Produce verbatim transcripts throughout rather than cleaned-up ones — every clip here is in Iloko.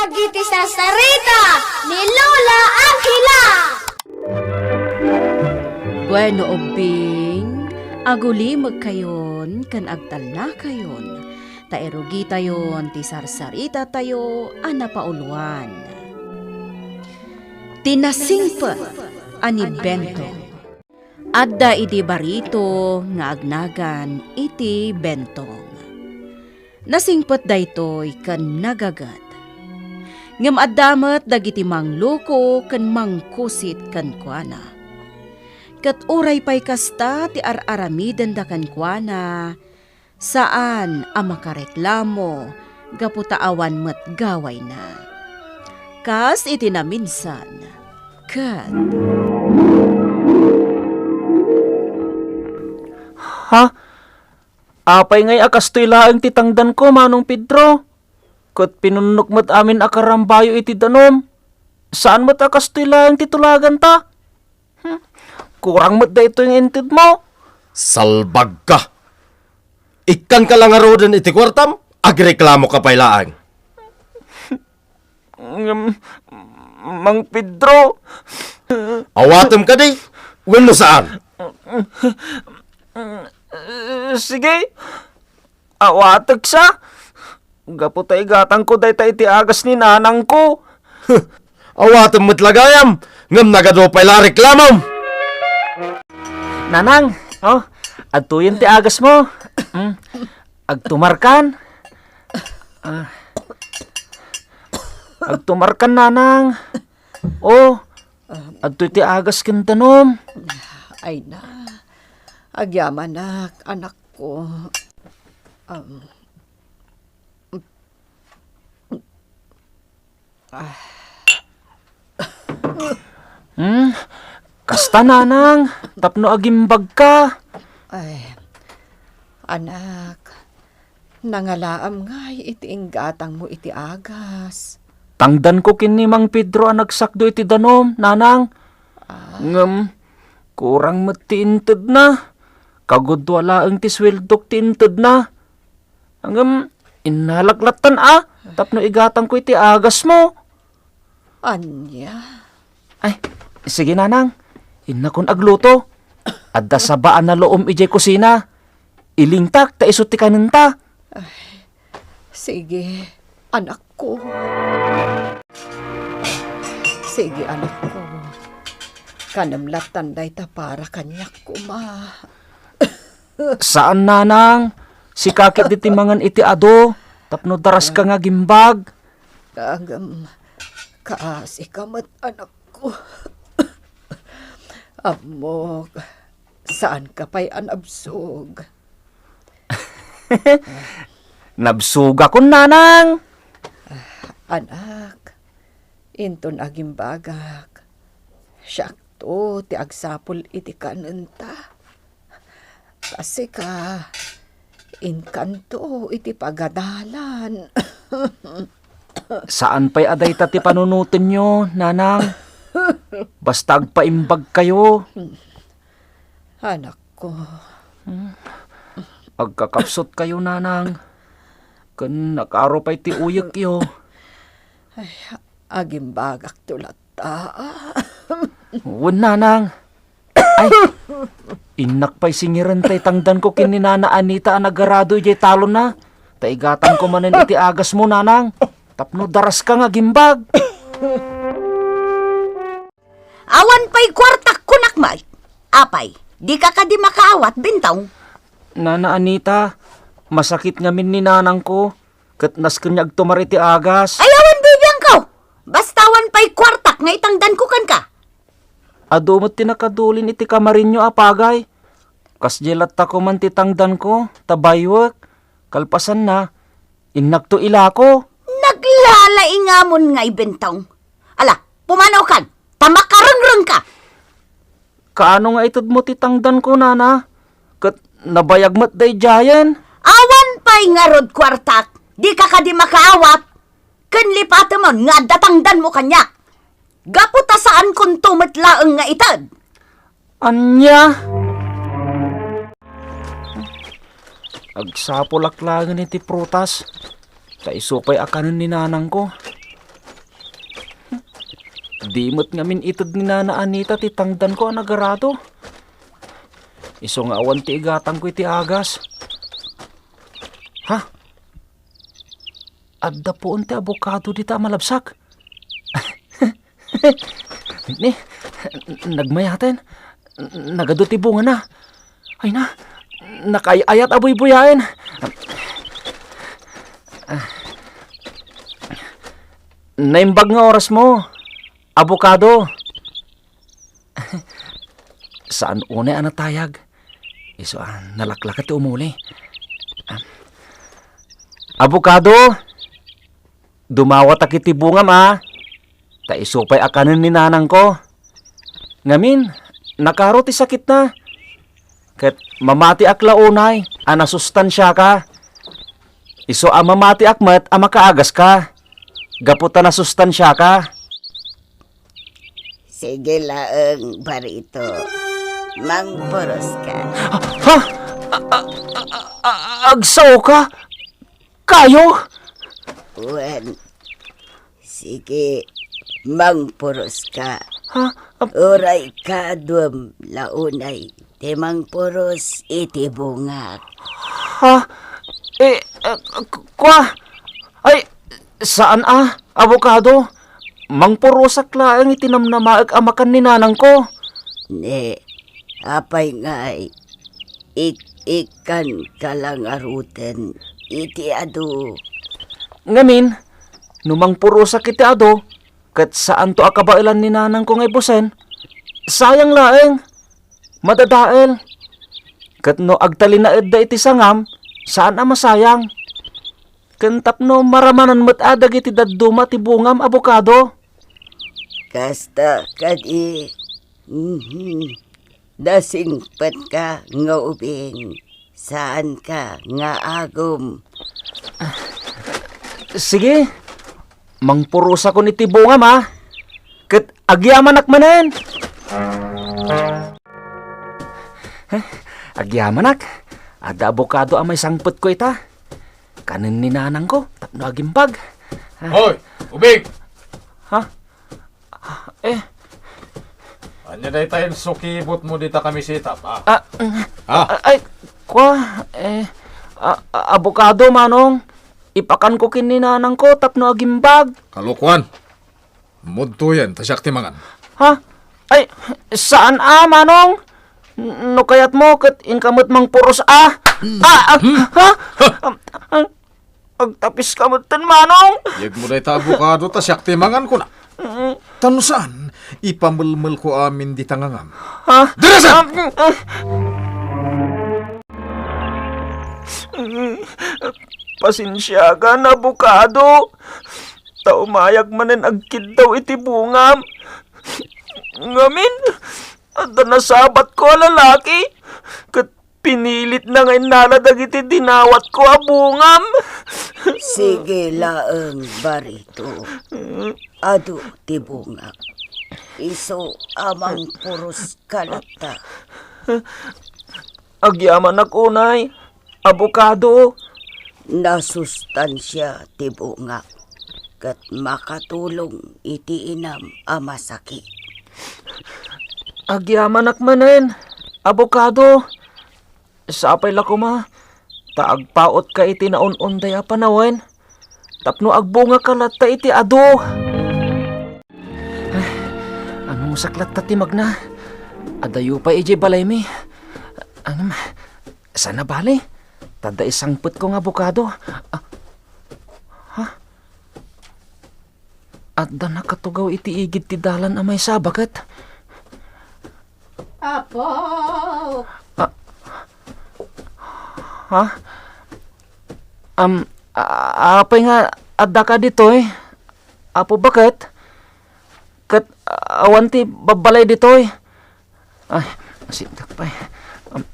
Dagiti sarsarita ni Lola Angela. Bueno, ubbing, agulimekkayon ken agtalnakayon, ta irugitayon ti sarsarita tayo a napauluan. Ti nasingpet a ni Bentong. Adda idi barito nga agnagan iti Bentong. Nasingpet daytoy ken nagaget. Ngem adda met dagiti mangluko ken mangkusit kenkuana. Ket uray pay kasta ti ar-aramidenda kenkuana, saan a makareklamo gapu ta awan met gawayna. Kas iti naminsan, ket Ha? Apay ngay a kastoy laeng ti tangdanko, Manong Pedro? Ket pinunnok met amin a karambayo iti danum. Saan met a kastoy laeng ti tulaganta? Hmm. Kurang met daytoy nga intedmo. Salbagka! Ikkanka la ngaruden iti kuartam, agreklamoka pay laeng. Ngem, Mang Pedro. Awatem kadi wenno saan? Sige. Awatek sa. Gapu ta igatangko dayta iti agas ni nanangko. Awatem met la gayam, ngem nagadu pay la reklamom. Nanang, oh, adtoyen ti agasmo. Mm. Agtumarkan. Ah. Agtumarkan, nanang. Oh, adtoy ti agas ken danum. Ay na, agyamanak, anakko. Um, Hmm? Kasta, nanang, tapno agimbagka. Ay, anak, nangalaam ngay iti inggatangmo iti agas. Tangdanko ken ni Mang Pedro a nagsakdo iti danum, nanang. Ah. Ngem, kurang met ti intedna. Kagudua laeng ti sueldok ti intedna. Ngem, innalak lattan a, tapno igatangko iti agasmo. Ania? Ay, sige, nanang. Innakon agluto. Adda saba a naloom idiay kusina. Ilingtak ta isu ti kanenta. Ay, sige, anakko. Sige, anakko. Kanem lattan dayta para kaniak koma. Saan, nanang. Sika ketdi ti mangan iti adu tapno daraska nga agimbag. Ngem, kaasika met, anakko. Ammok, saanka pay a nabsog. Nabsogakon, nanang. Anak, inton agimbagak, siakto ti agsapul iti kanenta. Kasika, inkanto iti pagadalan. Saan pay a dayta ti panunotenyo, nanang. Basta agpaimbagkayo. Anakko. Agkakapsutkayo, nanang. Ken nakaro pay ti uyekyo. Ay, agimbagakto latta. Wen, nanang. Ay, innak pay singiren tay tangdanko ken ni Nana Anita a nagarado idiay talonna. Ta igatangko manen iti agasmo, nanang. Tapno daraska nga agimbag. Awan pay kuartak, kunak met. Apay, dika kadi makaawat, Bentong? Nana Anita, masakit ngamin ni nanangko, ket nasken nga agtumar iti agas. Ay, awan bibiangko! Basta awan pay kuartak nga itangdanko kenka. Adu met ti nakadulin iti kamarinyo a pagay. Kasdiay latta koman ti tangdanko, ta baywek. Kalpasanna, innakto ilako. Naglalaingamon ngay, Bentong. Ala, pumanaw kan, ta makarengrengka. Kaano nga itedmo ti tangdanko, nana? Ket nabayag met daydiayen. Awan pay ngarud kuartak, dika kadi makaawat. Ken lipatemon nga adda tangdanmo kaniak. Gapu ta saankonto met laeng nga ited. Ania? Agsapulak laengen iti prutas, ta isu pay a kanen ni nanangko. Di met ngamin ited ni Nana Anita ti tangdanko a nagarado. Isu nga awan ti igatangko iti agas. Ha? Adda puon ti abokado dita a malabsak. Ni, nagmayaten. Nagadu ti bungana. Ay na, nakaay-ayat a buybuyaen. Naimbag nga orasmo, abokado. Saan unay a natayag. Isu a nalaklaka ti umuli. Abokado, dumawatak iti bungam a, ta isu pay a kanen ni nanangko. Ngamin, nakaro ti sakitna. Ket mamatiak la unay a nasustansiaka. Isu a mamatiak met a makaagaska. Gapu ta nasustansiaka. Sige laeng, Barito. Mangpuros ka. Ha? A, a, a, a, agsaoka? Kayo? Wen, sige, mangpuros ka. Ha? Ap- Uray kaduam la unay ti mangpuros iti bungak. Ha? Eh, eh, k-, kwa? Ay, saan a, abokado. Mangpurosak laeng iti namnamaek a makan ni nanangko. Ne, apay ngay, ik-ikkan ka la ngaruden iti adu. Ngamin, no mangpurosak iti adu, ket saanto a kabaelan ni nanangko nga ibusen, sayang laeng. Madadael. Ket no agtalinaedda iti sangam, saan a masayang. Ken tapno maramanan met a dagiti dadduma ti bungam, abokado. Kasta kadi, mhm, nasingpetka nga ubing. Saanka nga agum. Sige, mangpurosakon iti bungam, a. Ket agyamanak manen. Eh, agyamanak. Adda abokado a maisangpetko ita. Kanen ni nanangko tapno agimbag. Ah. Hoy, ubing! Ha? Eh. Ania dayta insukibotmo dita kamiseta, a? Ah, mm. Ha? Ah, ay, kwa, eh, a-, a-, abokado, Manong. Ipakanko ken ni nanangko tapno agimbag. Kalokoan. Mudtoyen ta siak ti mangan. Ha? Ay, saan a, Manong? N-, no kayatmo, ket inka met mangpuros a. Hmm. Ah, ah, hmm. Ha? Ha? Am-, am-, Agtapiska metten, Manong. Yegmo dayta abokado ta siak ti mangan, kuna. Mm. Ta no saan, ipamelmelko amin dita ngangam. Ha? Dira sa! Ah, mm, mm. Pasensiakan, abokado. Ta umayag manen agkiddaw iti bungam. Ngamin, adda nasabatko a lalaki. Ket Pinilitna nga innala dagiti dinawatko a bungam. Sige laeng, Barito. Adu ti bungak. Isu a mangpuros ka latta. Agyamanak unay, abokado. Nasustansia ti bungak ket makatulong iti inam a masakit. Agyamanak manen, abokado. Sapay la koma ta agpaotka iti naun-unday a panawen tapno agbungaka latta iti adu. Ah, anumsak latta ti magna. Adayo pay idiay balaymi. Anam, saan a bale? Ta adda isangpetko nga abokado. Ah, ha? Adda nakatugaw iti igid ti dalan a maysa, baket. Apo! Ah, ha? Am, a-, apay nga addaka ditoy, Apo, baket? Ket awan ti babbalay ditoy. Ay, nasiptak pay. Am,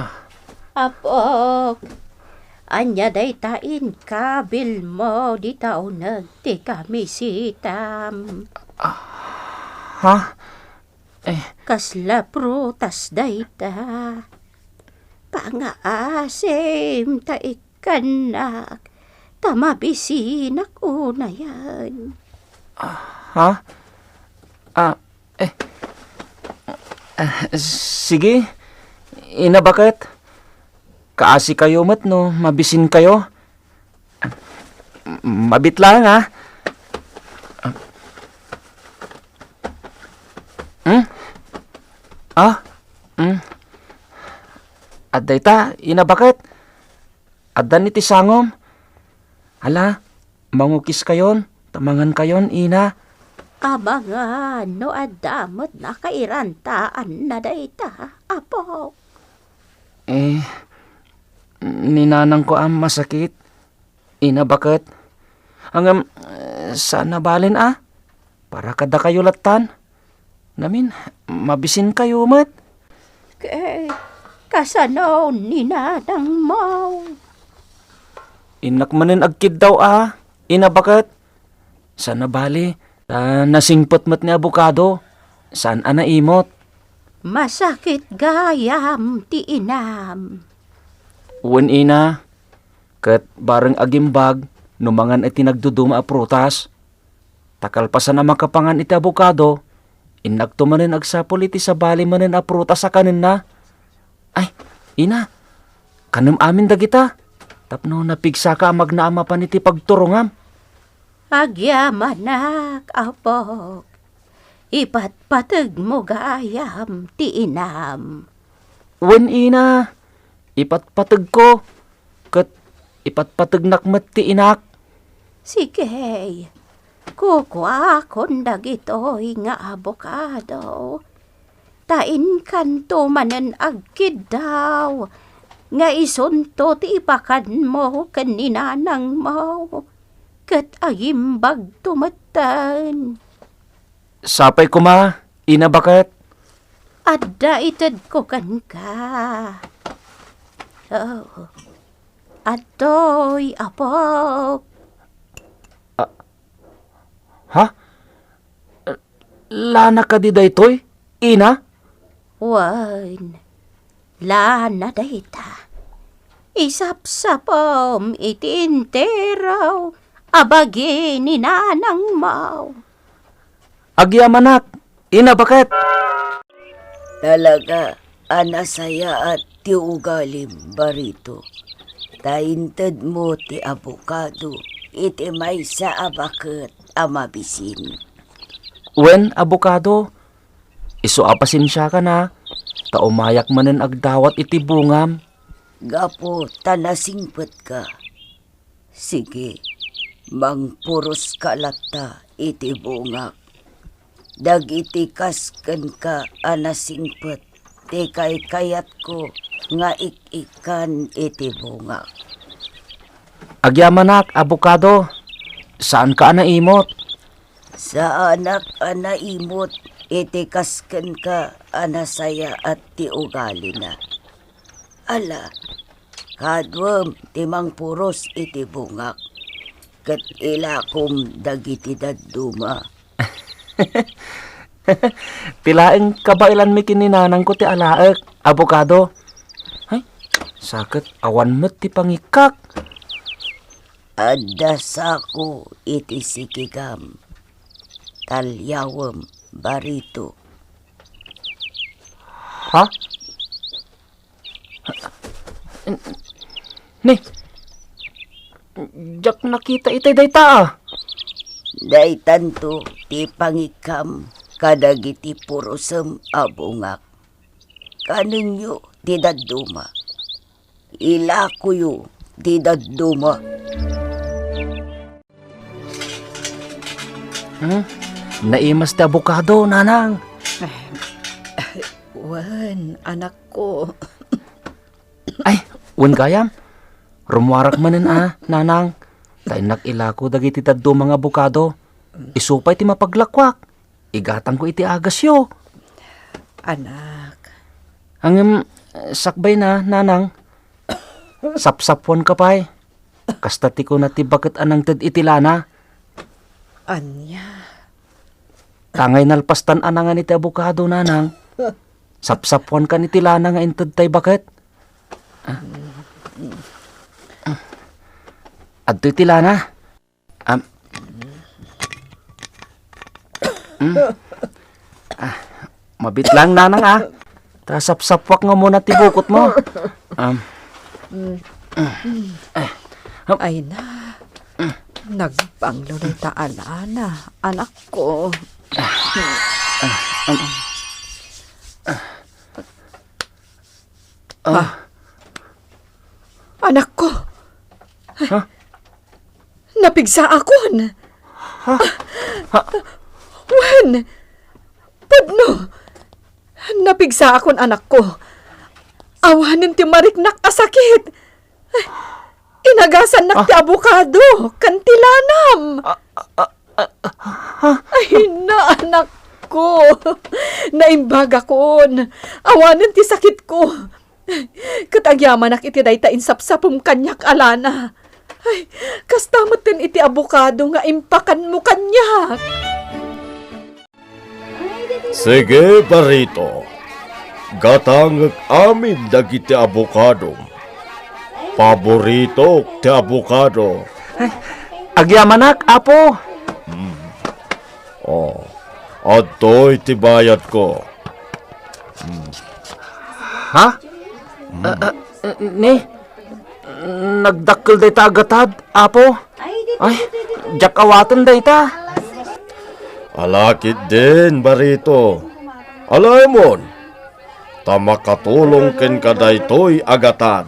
ah. Apok, ania dayta inkabilmo dita uneg ti kamisetam? Ah, ha? Eh. Kasla prutas dayta? Pangaasim ta ikkannak, ta mabisinak unayen. Ah, Ha? Ah, eh. Ah, sige. Ina, baket? Kaasikayo met no mabisinkayo? Mabit laeng, ah. Hmm? Ah? Hmm? Adda ita, ina, baket? Addan iti sangom. Ala, mangukiskayon, ta mangankayon, ina. Amangan no adda met nakairanta, anna dayta, apo. Eh, ni nanangko a masakit, ina, baket? Ngem, eh, saan a balen a? Para kadakayo lattan. Ngamin, mabisinkayo met. Ket kasano ni nanangmo? Innak manen agkiddaw a, ina, baket? Saan a bali, ta nasingpet met ni abokado. Saan a naimot. Masakit gayam ti inam. Wen, ina, ket bareng agimbag no mangan iti nagduduma a prutas. Ta kalpasan a makapangan iti abokado, innakto manen agsapul iti sabali manen a prutas a kanenna. Ay, ina, kanem amin dagita, tapno napigsaka a magna a mapan iti pagturongam. Agyamanak, apok, ipatpategmo gayam ti inam. Wen, ina, ipatpategko, ket ipatpategnak met ti inak. Sige, kukuakon dagitoy nga abokado, ta inkanto manen agkiddaw nga isunto ti ipakanmo ken ni nanangmo, ket agimbagto metten. Sapay koma, ina, baket? Adda itedko kenka. Oh. Adtoy, apok. Ah, ha? Lana kadi daytoy, ina? Wen, lana dayta. Isapsapem iti entero a bagi ni nanangmo. Agyamanak, ina, baket? Talaga a nasayaat ti ugalim, Barito, ta intedmo ti abokado iti maysa a baket a mabisin. Wen, abokado, isu a pasensiakan a, ta umayak manen agdawat iti bungam. Gapu ta nasingpetka. Sige, mangpuroska latta iti bungak. Dagiti kas kenka a nasingpet ti kaykayatko nga ik-ikkan iti bungak. Agyamanak, abokado, saanka a naimot? Saanak a naimot iti kas kenka a nasayaat ti ugalina. Ala, kaduem ti mangpuros iti bungak, ket ilakom dagiti dadduma. Ti laeng kabaelanmi ken ni nanangko ti alaek, abokado. Ay, saket awan met ti pangikkak. Adda sako iti sikigam. Talyawem, Barito. Ha? Ni, diak nakita itay dayta a. Daytanto ti pangikkam kadagiti purosem a bungak. Kanenyo ti dadduma. Ilakoyo ti dadduma. Hmm? Naimas ti abokado, nanang. Wen, anakko. Ay, wen gayam. Rummuarak manen a, nanang. Ta innak ilako dagiti dadduma nga abokado. Isu pay ti mapaglakuak. Igatangko iti agasyo. Anak. Ngem, sakbayna, nanang. Sapsapuanka pay. Kasta ti kuna ti baket a nangted iti lana. Ania? Tangay nalpastan a nangan iti abokado, nanang. Sapsapuankan iti lana nga inted tay baket. Adto iti lana. Am. Hmm? Ah, mabit lang, nanang, ah. Ta sapsapwak nga muna ti bukot mo. Um, Ay na, nagbanglo dayta a lana, anakko. Ah. Anakko. Ha? Napigsaakon. Ha? Ha? Wen, pudno. Napigsaakon, anakko. Awanen ti mariknak a sakit. Inagasannak ti abokado ken ti lanam. Ah, ah, ah, ah, ha? Ay, na, anakko. Naimbagakon. Awanen ti sakitko. Ket agyamanak iti dayta insapsapem kaniak a lana. Ay, kasta metten iti abokado nga impakanmo kaniak. Sige, Barito. Gatangek amin dagiti abokadom. Paboritok ti abokado. Agyamanak, Apo. Oh, adtoy ti bayadko. Ha? Ah, ah, ni, nagdakkel dayta a gatad, Apo. Ay, diak awaten dayta. Ala ketdin, Barito. Alaemon, ta makatulong kenka daytoy a gatad.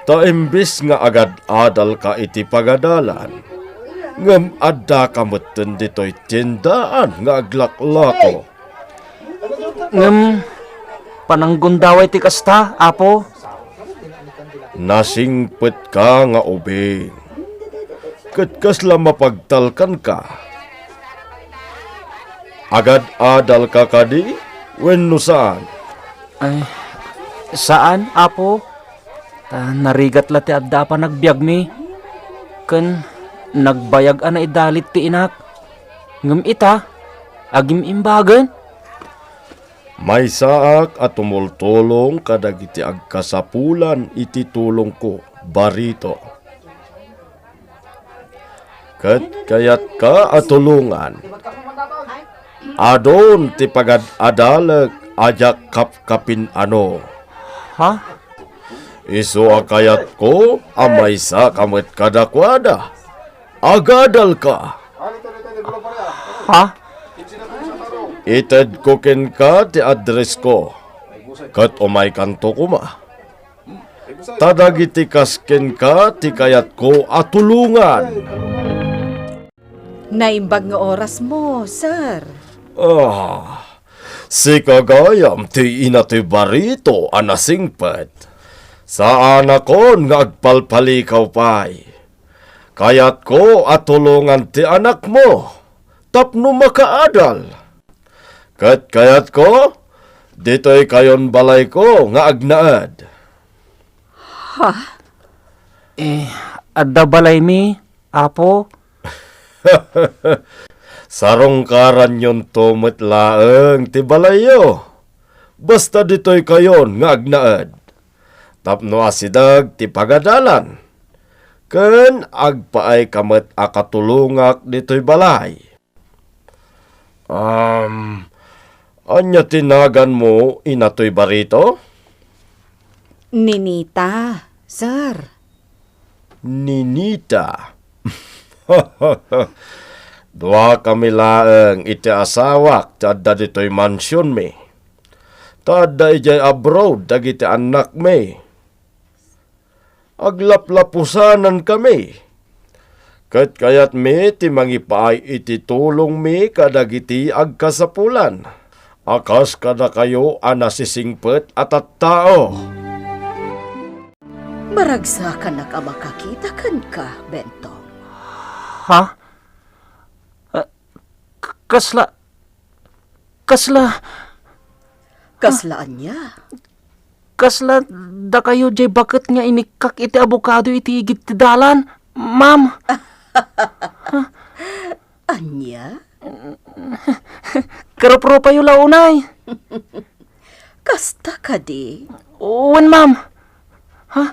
Ta imbes nga agad-adalka iti pagadalan, ngem addaka metten ditoy tiendaan nga aglaklako. Ngem pananggundaway ti kasta, Apo. Nasingpetka nga ubing. Ket kasla mapagtalkanka? Agad-adalka kadi wenno saan? Ay, saan, Apo. Ta narigat la ti adda a panagbiagmi, ken nagbayag a naidalit ti inak. Ngem ita, agim-imbagen. Maysaak a tumultulong kadagiti agkasapulan iti tulongko, Barito. Ket kayatka a tulongan. Adun ti pagad-adalek a diak kapkapin-ano. Ha? Isu a kayatko a maysaka met kadakuada. Agadalka. Ha? Itedko kenka ti addressko, ket umaykanto koma. Ta dagiti kas kenka ti kayatko a tulongan. Naimbag nga orasmo, sir. Ah, sika gayam ti inatoy Barito a nasingpet. Saanakon nga agpalpalikaw pay. Kayatko a tulongan ti anakmo tapno makaadal. Ket kayatko, ditoy kayon balayko nga agnaed. Ha? Eh, adda balaymi, Apo? Sarungkaranyonto met laeng ti balayyo. Basta ditoy kayon nga agnaed. Tapno asideg ti pagadalan. Ken agpaayka met a katulongak ditoy balay. Um, ania ti naganmo, inatoy Barito? Ninita, sir. Ninita. Duakami laeng iti asawak ti adda ditoy mansionmi. Ta adda idiay abroad dagiti annakmi. Aglaplapusanankami. Ket kayatmi ti mangipaay iti tulongmi kadagiti agkasapulan a kas kadakayo a nasisingpet a tattao. Maragsakanak a makakita kenka, Bentong. Ha? Ah, k- kasla, kasla, Kasla ania? Kasla dakayo jay baket nga inikkak iti abokado iti igid ti dalan, ma'am. Ania? Karuprupayo la unay. Kasta kadi? Wen, ma'am. Ha?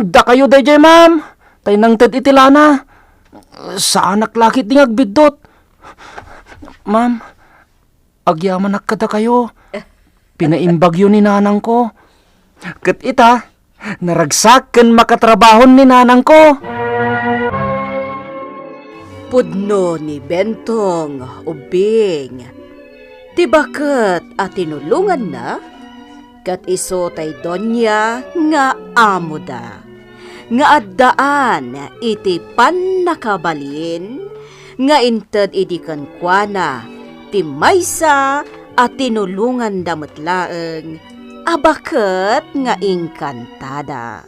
Dakayo dayjay, ma'am. Tay nangted iti lana. Saanak lakit di nga agbiddut. Ma'am, agyamanak kadakayo. Pinaimbagyo ni nanangko. Ket ita, naragsak ken makatrabahon ni nanangko. Pudno ni Bentong, Ubbing, ti baket a tinulonganna, ket isu tay donia nga amoda, nga addaan iti pannakabalin nga inted idi kenkuana ti maysa a tinulonganda met laeng a baket nga inkantada.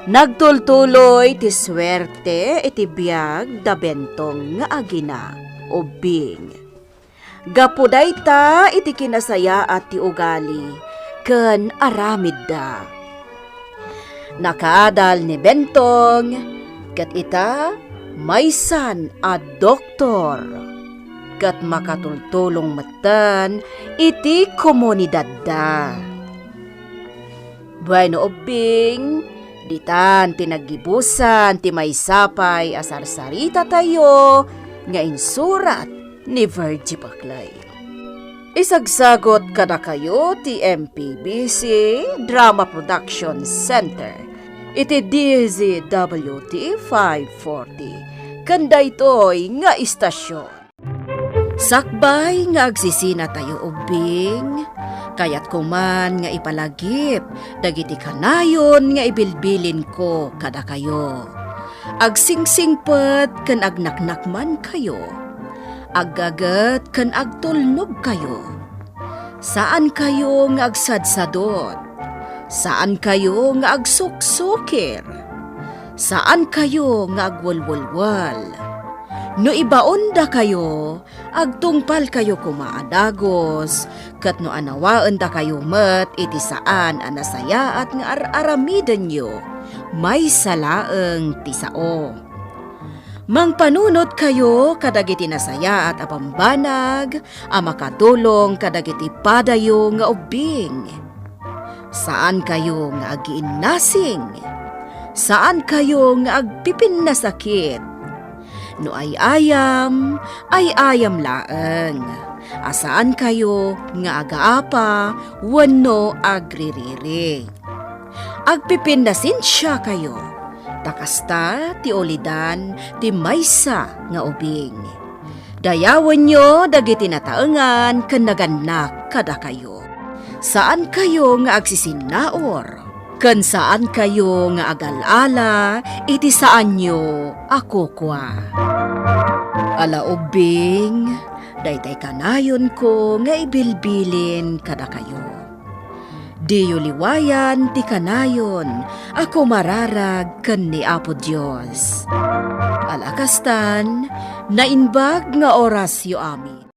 Nagtultuloy ti suerte iti biag da Bentong nga agina, Ubbing. Gapu dayta iti kinasayaat ti ugali ken aramidda. Nakaadal ni Bentong, ket ita, maysan a doktor, ket makatultulong metten iti komunidadda. Bueno, Ubbing, ditan ti naggibusan ti maysa pay a sarsaritatayo nga insurat ni Virgie Paclay. Isagsagut kadakayo ti M P B C Drama Production Center iti D Z W T five forty ken daytoy nga istasyon. Sakbay nga agsisinatayo, Ubbing, kayatko man nga ipalagip dagiti kanayon nga ibilbilinko kadakayo. Agsingsingpet ken agnaknakmankayo. Aggaget ken agtulnogkayo. Saankayo nga agsadsadot. Saankayo nga agsuksukir. Saankayo nga agwelwelwel. No ibaondakayo, agtungpalkayo koma a dagus, ket no anawaendakayo met iti saan a nasayaat nga ar-aramidenyo, maysa laeng ti sao. Mangpanunotkayo kadagiti nasayaat a bambanag a makadulong kadagiti padayo nga ubbing. Saankayo nga agiinnasing. Saankayo nga agpipinnasakit. No ay-ayam, ay-ayam laeng. A saankayo nga agaapa wenno agririri. Agpipinnasensiakayo, ta kasta ti ulidan ti maysa nga ubing. Dayawenyo dagiti nataengan ken nagannak kadakayo. Saankayo nga agsisinnaur, ken saankayo nga agal-ala iti saanyo a kukua. Ala ubbing, daytay kanayonko nga ibilbilin kadakayo. Diyo liwayan ti kanayon a kumararag ken ni Apo Dios. Ala kastan, naimbag nga orasyo amin.